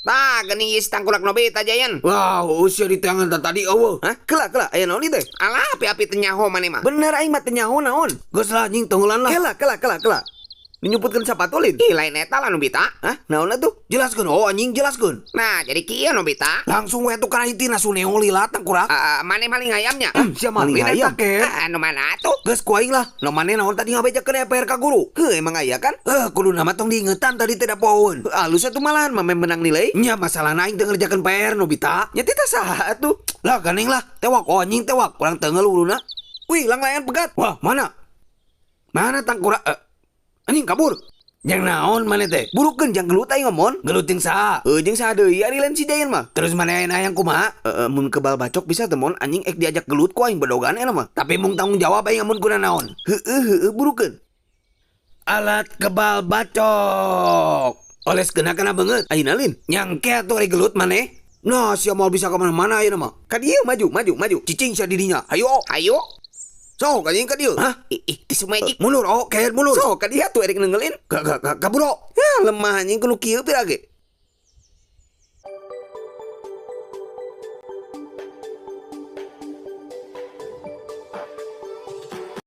Tah, geuning ieu si tangkurak Nobita, Jayan. Wah, usia di tangan tadi eueuh. Hah? Kela kela, aya naon ieu teh? Alah, api-api teu nyaho maneh mah. Bener aing mah teu nyaho naon. Geus lah anjing, tunggulan lah. Kela kela kela kela. Dinyumputkeun sapatu lin. Ih, lain eta lah, Nobita. Hah? Naon atuh? Jelaskeun, oh anjing, jelaskeun. Nah, jadi kieu, Nobita. Langsung we tuh kana intina Suneo lila tangkurak. Ah, maneh maling ayamnya. Sia maling Maling ayam ayam. Ken. Ah, anu mana atuh? Geus ku aing lah. Nu maneh naon tadi ngabejakeun PR ka guru? Heuh, emang aya kan? Eh, kudu nama tong diingetan tadi tidak poeun. Heuh, alus atuh malahan mah menang nilai. Nya masalahna aing teu ngerjakeun PR, Nobita. Nya tita saha atuh? Lah ganing lah, tewak oh anjing tewak, kurang teunggeul uluna. Wih, langlayan pegat. Wah, mana? Mana tangkurak? Eh, anjing kabur. Yang naon maneh teh? Burukeun jang gelut aing ngomong. Gelut jeung saha? Heuh, jeung saha deui ari lain si Jayan mah. Terus maneh aya hayang kumaha? Heeh, mun kebal bacok bisa teu mon anjing ek diajak gelut ku aing bedogan eta mah. Tapi mung tanggung jawab aing amun kuna naon. Heueuh heueuh, burukeun. Alat kebal bacok. Oles kena kana beungeut. Ayeuna lin. Nyangke atuh ari gelut maneh. Nah, sia moal bisa ka mana-mana ayeuna mah. Ka dieu maju maju maju. Cicing sia di dinya. Hayu. Hayu. Sok anjing ka dieu. Hah? Ih, ih, tisu magic. Mundur oh, ken mundur. Sok ka dieu atuh erek neungeulin. Ka ka ka kabur oh. Ya lemah anjing kudu kieu pira ge.